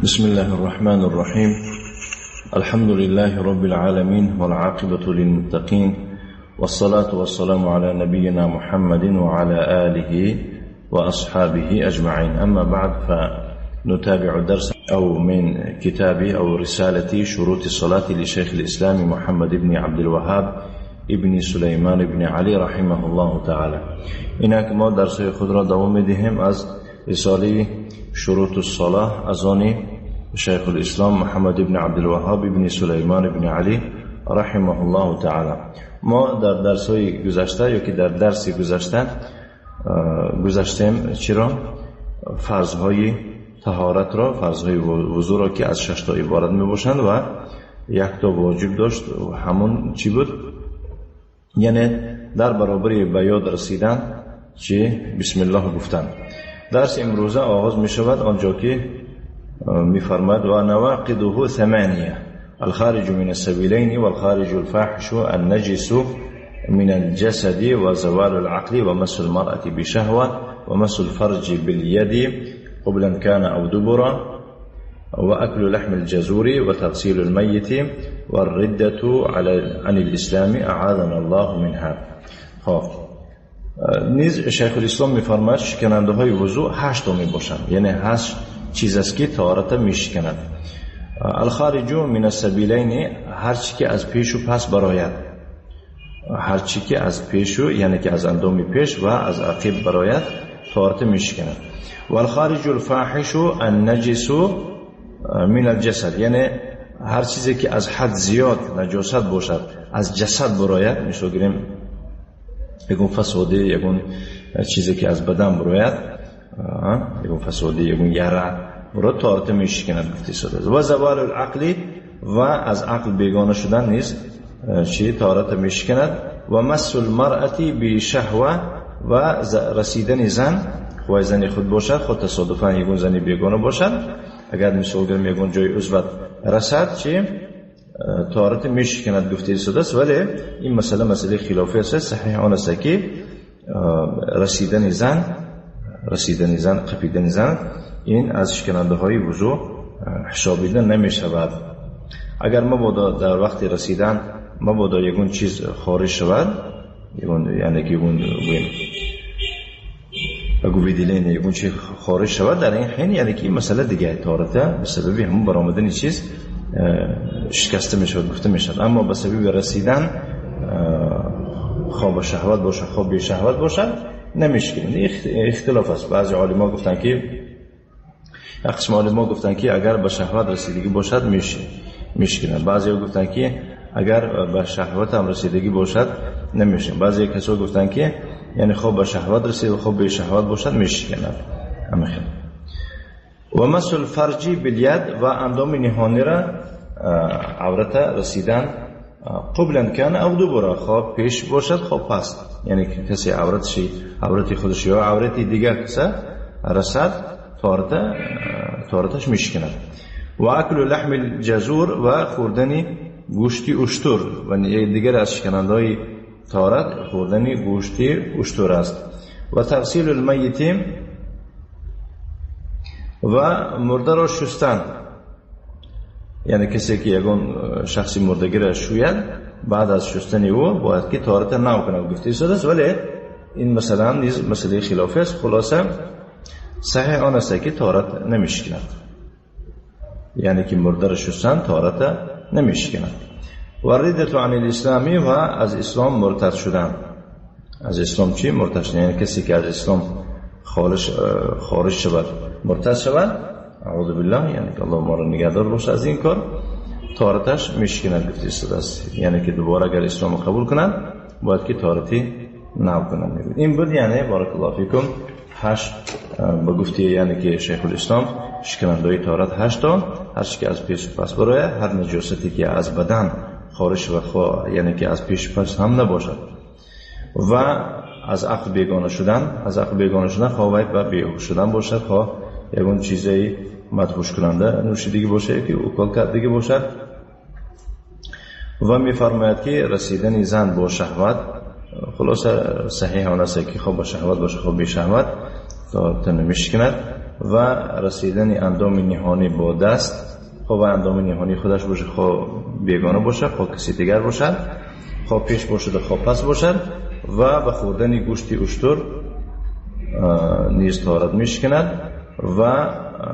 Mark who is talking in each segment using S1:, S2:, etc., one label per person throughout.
S1: بسم الله الرحمن الرحيم. الحمد لله رب العالمين والعاقبة للمتقين والصلاة والسلام على نبينا محمد وعلى آله وأصحابه أجمعين. أما بعد، فنتابع الدرس أو من كتاب أو رسالة شروط الصلاة لشيخ الإسلام محمد بن عبد الوهاب ابن سليمان بن علي رحمه الله تعالى. اینک ما درس خود را دوام می‌دهیم از رساله شروط الصلاة از آن شیخ الاسلام محمد ابن عبدالوهاب ابن سلیمان ابن علی رحمه الله تعالی. ما در درس‌های گذشته یا که در درس گذشته گذشتیم چرا فرض‌های طهارت را، فرض‌های وضو را که از 6 تا عبارت می‌باشند و یک تا واجب داشت، همون چی بود؟ یعنی در برابر به یاد رسیدن چی؟ بسم الله گفتن. درس امروزه آغاز می شود آنجا که می فرماید و نواقضه 8 الخارج من السبیلین والخارج الفاحش النجس من الجسد وزوال العقل ومس المرأة بشهوة ومس الفرج باليد قبلا كان أو دبرا وأكل لحم الجزور وتغسيل الميت والردة عن الإسلام أعاذنا الله منها. خب نیز شیخ الاسلام می‌فرماید شکننده های وضوع 8 تا می‌باشند، یعنی 8 چیز است که طهارت میشکند. الخارج من السبیلین، هر چی که از پیش و پس براید، هر چی که از پیش و یعنی که از اندام پیش و از عقب براید طهارت میشکند. و الخارج الفاحش النجس من الجسد، یعنی هر چیزی که از حد زیاد نجاست باشد از جسد براید، مثلا گیریم یکون فسوده، یکون چیزی که از بدن براید، یکون فسوده، یکون یره برای طهارت میشکند گفته شده. و زوال العقل، و از عقل بیگانه شدن نیز چی طهارت میشکند. و مس المرأة بشهوه، و رسیدن زن، خواه زن خود باشد خود تصادفا یکون زن بیگانه باشد، اگر مثال گرم یکون جای عضوت رسد چی طهارت میشکند گفته شده است. ولی این مسئله مسئله خلافی است. صحیح آن است که رسیدن زن، رسیدن زن، قپیدن زن، این از شکننده های وضوع حسابیده نمی شود. اگر مبادا در وقت رسیدن مبادا یکون چیز خارج شود، یکون یعنی که یکون اگه یکون چیز خارج شود در این حین، یعنی که این مسئله دیگه طهارت به سبب همون برآمدن چیز شکسته می شود گفته می شود. اما به سبب رسیدن خواب شهوت باشد خواب بی شهوت باشد نمیشکنه. اختلاف است. بعضی عالما گفتن که قسم عالما گفتن که اگر به شهوت رسیدگی باشد میشکنه. بعضی گفتن که اگر به شهوت هم رسیدگی باشد نمیشکنه. بعضی کسا گفتن که یعنی خواب به شهوت رسید و خواب به شهوت باشد میشکنه. همین. و مس الفرج بالید، و اندام نهانی را عورت رسیدن قبلا کان او دبرا، خواب پیش باشد خواب پس، یعنی کسی عورت خودش یا عورت دیگر کسی رسد طهارتش میشکند. و اکل لحم الجزور، و خوردن گوشت اشتر، و دیگر از شکننده های طهارت خوردن گوشت اشتر است. و تغسیل المیت، و مرده را شستن، یعنی کسی که یکون شخصی مردگی را شوید بعد از شستن او باید که طهارت نو کنه گفته شده است. ولی این مسئله هم نیز مسئله خلافی است. خلاصه صحیح آن است که طهارت نمیشکند، یعنی که مرده را شستن طهارت نمیشکند. و ردت عن الاسلامی، و از اسلام مرتد شدن، از اسلام چی مرتد شدن؟ یعنی کسی که از اسلام خارج شود مرتد شود، اعوذ بالله، یعنی که الله ما را نگهدار باشه از این کار، طهارتش میشکند گفته شده است. یعنی که دوباره اگر اسلام قبول کنند باید که طهارتی نو کنند. این بود یعنی بارک الله فیکم 8 به گفته یعنی که شیخ الاسلام شکننده طهارت 8 تا، هر چی که از پیش پس برای هر نجاستی که از بدن خارج و یعنی که از پیش پس هم نباشد، و از عقل بیگانه شدن، از عقل بیگانه شدن خواه و بیهوش شدن باشد، خواه یکون چیزی مدهوش کننده نوشیدگی باشه که اوکال کردگی باشد. و میفرماید که رسیدن زن با شهوت، خلاصه صحیح آن است که خواه با شهوت باشه خواه بی شهوت تا نمیشکند. و رسیدن اندام نهانی با دست، خب اندام نهانی خودش باشه، خب بیگانه باشه، خب کسی دیگر باشد، خب پیش باشد، خب پس باشد، و به خوردن گوشت اشتر نیز طهارت میشکند و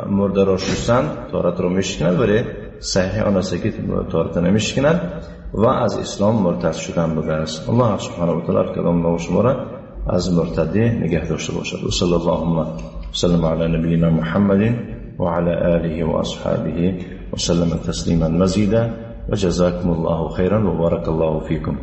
S1: مرده را شستن طهارت را میشکند، ولی صحیح آن است که طهارت نمیشکند و از اسلام مرتد شدن بوده است. الله سبحانه و تعالی کدام ما و شما را از مرتدی نگه داشته باشد. و صلی الله وسلم علی نبینا محمد و علی آله و اصحابه وسلم تسلیما مزیدا و جزاکم الله خیرا و بارک الله فیکم.